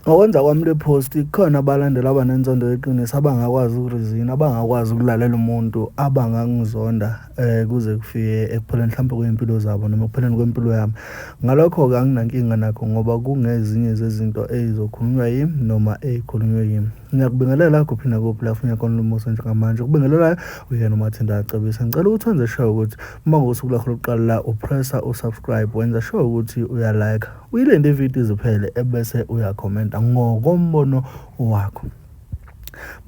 Ngokwenza kwami le post kukhona abalandeli abanenzondo yeqiniso abangakwazi ukurizina, abangakwazi ukulalela umuntu, abangangizonda kuze kufike ekupheleni mhlawumbe kwey'mpilo zabo noma ekupheleni kwempilo yami. Ngalokho-ke anginankinga nakho ngoba kungezinye zezinto ey'zokhulunywa yimi noma ey'khulunywe yimi. Ngiyakubingelela kuphi nakuphi la ufunya khona umusa njengamanje. Okubingelelayo uyena uMathinda Cebisa. Ngicela ukuthi wenze sure ukuthi uma ngosuku lwakho lokuqala la upressa usubscribe, wenza sure ukuthi uyalike, uyilinde ividiyo iziphele ebese uyakhomenta ngokombono wakho.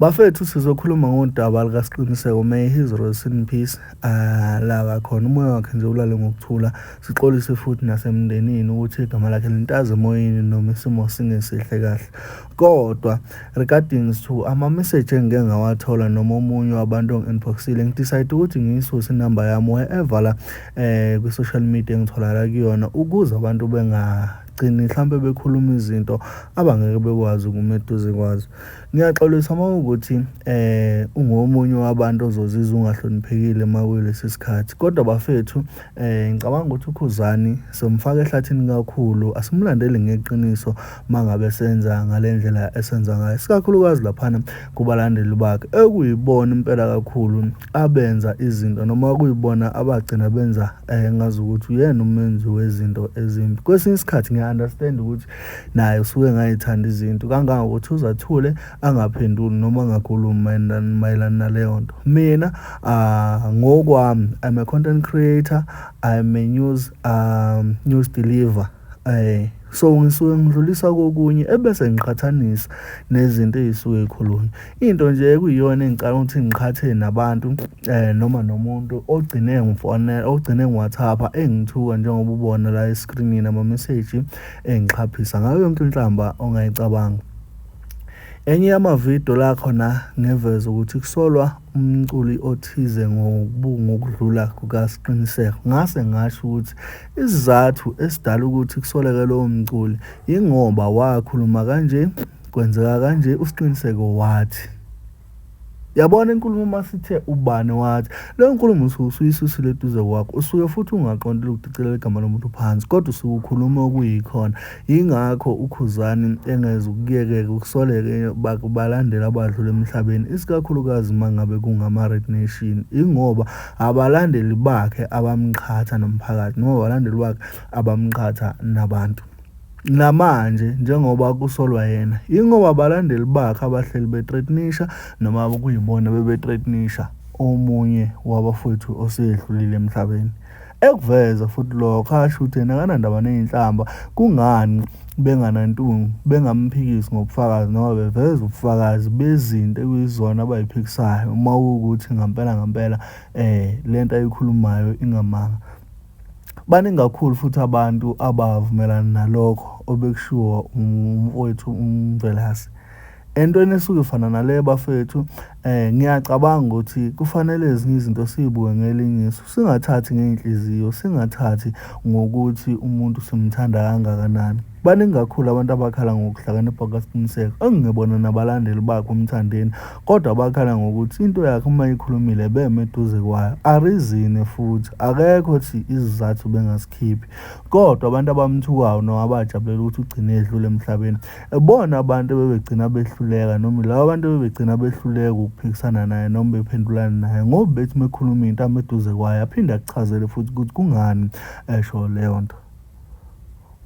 Bafethu sizokhuluma ngodaba likaSiqiniseko, may his rest in peace. La khona umoya wakhe nje ulale ngokuthula. Sixolise futhi nasemndenini ukuthi igama lakhe lintaze emoyeni noma isimo singesihle kahle. Kodwa regarding to ama-message engike ngawathola noma omunye wabantu ongi-inboxile, ngidecide ukuthi ngiyisuse inamba yami wherever la kwi-social media engitholakala kuyona ukuze abantu bengagcini mhlampe bekhuluma izinto abangeke bekwazi ukuma eduze kwazo. Ngiyaxolisa uma kuwukuthi ungomunye wabantu ozozizwa ungahloniphekile uma kuyilesi sikhathi. Kodwa bafethu ngicabanga ukuthi uKhuzani simfaka ehlathini kakhulu, asimlandeli ngeqiniso uma ngabe senza ngale ndlela esenza ngayo, isikakhulukazi laphana kubalandeli bakhe ekuyibona impela kakhulu abenza izinto noma kuyibona abagcina benza ngazi ukuthi uyena umenzi wezinto ezimbi. Kwesinye isikhathi ngiya-understand ukuthi naye usuke engayithandi izinto kangangokuthi uze athule angaphenduli noma angakhulumi mayelana naleyo nto. Mina ngokwami I'm a content creator, I'm a news deliver. So ngisuke ngidlulisa kokunye ebese ngiqhathanisa nezinto ey'suke y'khulunywa. Into nje ekuyiyona engicabanga ukuthi ngiqhathe nabantu noma nomuntu ogcine ngifonela, ogcine ngi-WhatsApp-a engithuka njengoba ubona la eskrinini ama-message engixhaphisa ngayo yonke inhlamba ongayicabanga. Enye yamavidiyo la khona ngeveza ukuthi kusolwa umculi othize ngokudlula kukaSiqiniseko. Ngase ngasho ukuthi isizathu esidala ukuthi kusoleke lowo mculi yingoba wakhuluma kanje, kwenzeka kanje, uSiqiniseko wathi. Yabona inkulumo uma sithe ubani wathi, leyo nkulumo usuke usuyisusile eduze kwakho, usuke futhi ungaqondile ukudicilela igama lomuntu phansi, kodwa usuke ukhuluma okuyikhona. Yingakho uKhuzani engeze ukuyekeka ukusoleke balandeli abadlula emhlabeni, isikakhulukazi uma ngabe kungama-Red Nation, ingoba abalandeli bakhe abamqhatha nomphakathi noma abalandeli bakhe abamqhatha nabantu. Namanje njengoba kusolwa yena, yingoba abalandeli bakhe abahleli bethreatenisha noma kuyibona bebethreatenisha omunye wabafowethu osedlulile emhlabeni. Ekuveza futhi lokho asho ukuthi yena akanandaba ney'nhlamba, kungani benganantungu, bengamphikisi ngobufakazi noma beveza ubufakazi bezinto ekuyizona abay'phikisayo uma kuwukuthi ngampela ngampela lento ayikhulumayo ingamanga. Baningi kakhulu futhi abantu abavumelani nalokho obekushiwo umfowethu uMvelase. Entweni esuke ifana nale bafethu, ngiyacabanga ukuthi kufanele ezinye izinto siy'buke ngelinye iso, singathathi ngey'nhliziyo, singathathi ngokuthi umuntu simthanda kangakanani. Baningi kakhulu abantu abakhala ngokuhlakanipha kukaSiqiniseko, engingebona nabalandeli bakhe uMthandeni, kodwa bakhala ngokuthi into yakhe uma eyikhulumile beme eduze kwayo, arizine futhi, akekho othi isizathu bengasikhiphi. Kodwa abantu abamthukayo noma abajabulela ukuthi ugcine edlula emhlabeni, bona abantu ebebegcina behluleka noma laba bantu ebebegcina behluleka ukuphikisana naye noma bephendulana naye ngoba bethi uma ekhuluma into ame eduze kwayo aphinde akuchazele futhi ukuthi kungani esho leyo nto.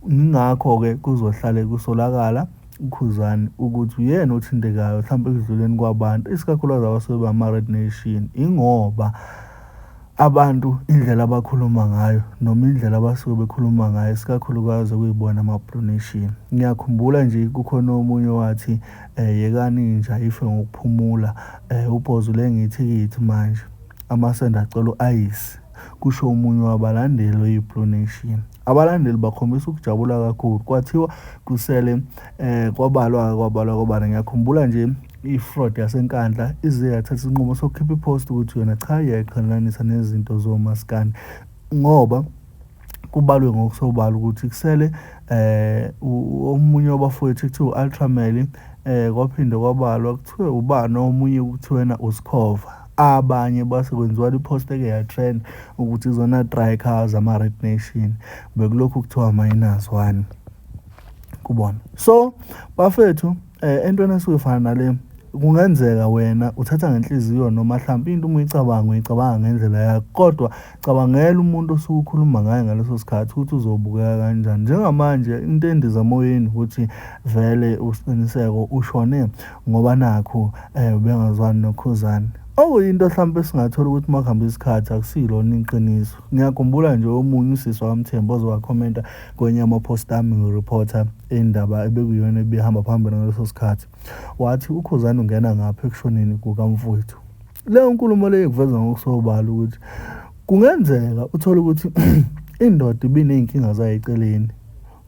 Yingakho-ke kuzohlale kusolakala uKhuzani ukuthi uyena othintekayo mhlawumpe ekudluleni kwabantu, isikakhulukazi abasuke bama-Red Nation, ingoba abantu indlela abakhuluma ngayo noma indlela abasuke bekhuluma ngayo isikakhulukazi okuyibona ama-Blue Nation. Ngiyakhumbula nje kukhona omunye owathi yekani inja ife ngokuphumula, ubhozo ulenga ithikithi manje, amasende acela u-ayisi, kusho omunye wabalandeli oyi-Blue Nation. Abalandeli bakhombisa ukujabula kakhulu, kwathiwa kusele kwabalwa-ke kwabalwa kwabalwa. Ngiyakhumbula nje i-fraud yaseNkandla ize yathatha isinqumo sokukhipha i-post ukuthi yona cha iyayiqhelelanisa nezinto zomaskandi ngoba kubalwe ngokusobala ukuthi kusele omunye wabafowethu kuthiwa u-Ultramel, kwaphinde kwabalwa kuthiwe ubani omunye kuthiwena uSkhova. Abanye base kwenziwa i-post eke ya-trend ukuthi izona dry cars ama-Red Nation, bekulokhu kuthiwa -1. Kubona. So bafethu, entweni esuke ifana nale, kungenzeka wena uthatha ngenhliziyo noma hlampe into uma uyicabanga uyicabanga ngendlela yakho, kodwa cabangela umuntu osuke ukhuluma ngaye ngaleso sikhathi ukuthi uzobukeka kanjani. Njengamanje into endiza emoyeni ukuthi vele uSiqiniseko ushone ngoba nakhu ubengazwani noKhuzani. Okuyinto hlampe esingathola ukuthi uma kuhamba isikhathi akusilona iqiniso. Ngiyakhumbula nje omunye usisi wakaMthembu oze wakhomenta kwenye yama-post ami ngi-report-a indaba ebekuyiyona ebihamba phambili ngaleso sikhathi. Wathi uKhuzani ungena ngaphi ekushoneni kukamfowethu. Leyo nkulumo leyo ikuveza ngokusobala ukuthi kungenzeka uthole ukuthi indoda ibiney'nkinga zayo eceleni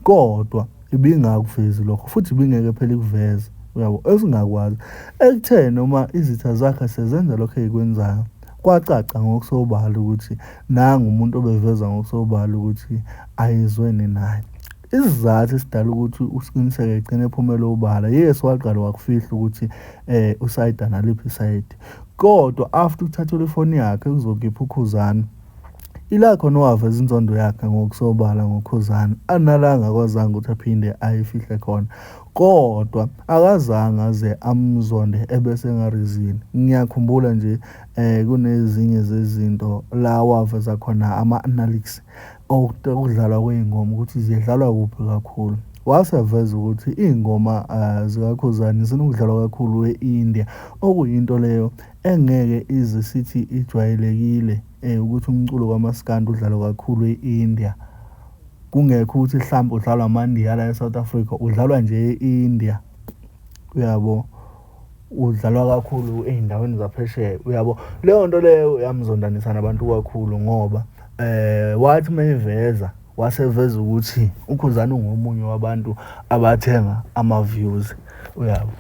kodwa ibingakuvezi lokho futhi ibingeke phela ikuveze, uyabo, esingakwazi. Ekuthe noma izitha zakhe sezenza lokho ey'kwenzayo, kwacaca ngokusobala ukuthi nangu umuntu obeveza ngokusobala ukuthi ayizwene naye. Isizathu esidala ukuthi uSiqiniseko egcine ephumele obala, yes, waqala wakufihla ukuthi usayida naliphi isayidi, kodwa after ukuthathelwa ifoni yakhe kuzokhipha uKhuzani, ila khona owaveza inzondo yakhe ngokusobala ngoKhuzani, anala angakwazanga ukuthi aphinde ayifihle khona. Kodwa akazange aze amzonde ebese engarizini. Ngiyakhumbula nje kunezinye zezinto la waveza khona ama-analytics okudlalwa kwey'ngoma ukuthi zidlalwa kuphi kakhulu. Waseveza ukuthi iy'ngoma zikaKhuzani zinokudlalwa kakhulu e-India, okuyinto leyo engeke ize sithi ijwayelekile ukuthi umculo kamaskandi udlalwa kakhulu e-India. Kungekho ukuthi hlampe udlalwa amaNdiya la e-South Africa, udlalwa nje e-India, uyabo. Udlalwa kakhulu ey'ndaweni zaphesheya, uyabo. Leyo nto leyo yamzondanisa nabantu kakhulu ngoba wathi uma eveza waseveza ukuthi uKhuzani ungomunye wabantu abathenga ama-views, uyabo.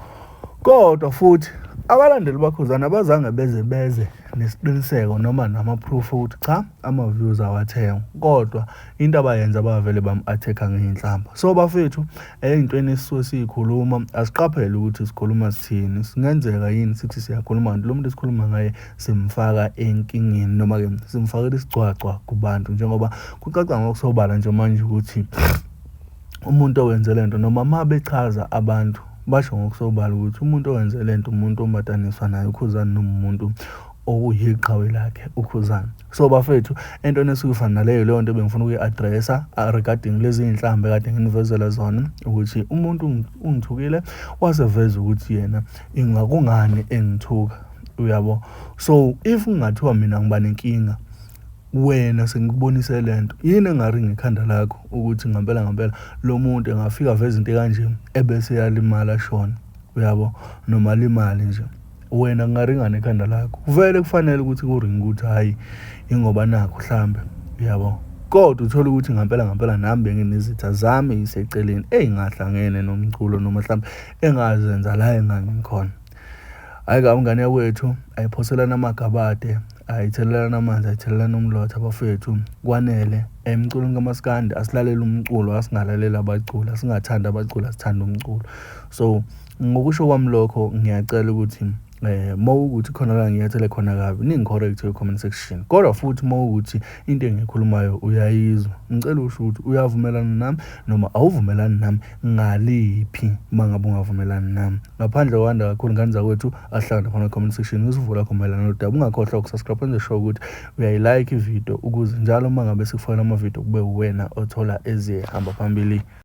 Kodwa futhi abalandeli baKhuzani abazange beze beze nesiqiniseko noma nama-proof okuthi cha, ama-views awathengwa, kodwa into abayenza bavele bam-attack-a ngey'nhlamba. So bafethu, ey'ntweni esisuke siyikhuluma asiqaphele ukuthi sikhuluma sithini. Singenzeka yini sithi siyakhuluma kanti lo muntu esikhuluma ngaye simfaka enkingeni noma-ke simfakela isigcwagcwa kubantu, njengoba kucaca ngokusobala nje manje ukuthi umuntu owenze le nto, noma uma bechaza abantu basho ngokusobala ukuthi umuntu owenze le nto umuntu omataniswa naye uKhuzani noma umuntu okuyiqhawe lakhe uKhuzani. So bafethu, entweni esuke ifana naleyo, leyo nto ebengifuna ukuyi-address-a regarding lezi iy'nhlamba ekade nginivezela zona, ukuthi umuntu ungithukile waseveza ukuthi yena ingakungani engithuka, uyabo. So if kungathiwa mina ngiba nenkinga, wena sengikubonise le nto, yini engaringa ikhanda lakho ukuthi ngempela ngempela lo muntu engafika aveze into ekanje ebese eyalimala ashone, uyabo, noma alimale nje. Wena kungaringana ekhanda lakho? Vele kufanele ukuthi kuringe ukuthi hhayi, ingoba nakhu hlambe, uyabo. Kodwa uthole ukuthi ngempela ngempela nami benginezitha zami ey'seceleni ey'ngahlangene nomculo noma hlampe engazenza la engangikhona. Hhayi kabi ngane yakwethu, ayiphoselana amagabade, ayithelelana amanzi, ayithelelana umlotha bafethu, kwanele. Emculweni kamaskandi asilalele umculo, asingalaleli abaculi, asingathandi abaculi, asithande umculo. So ngokusho kwami lokho, ngiyacela ukuthi uma ukuthi khona la ngiyathele khona kabi, ningi-correct kwi-comment section. Kodwa futhi uma ukuthi into engiyikhulumayo uyayizwa, ngicela usho ukuthi uyavumelana nami noma awuvumelani nami ngaliphi uma ngabe ungavumelani nami. Ngaphandle kwanda kakhulu ngane zakwethu, asihlangane khona comment section ngisivula khona mayelana nodaba. Ungakhohlwa ukusubscribe, wenze sure ukuthi uyayilike ividiyo ukuze njalo uma ngabe sikufakela amavidiyo kube uwena othola ezihamba phambili.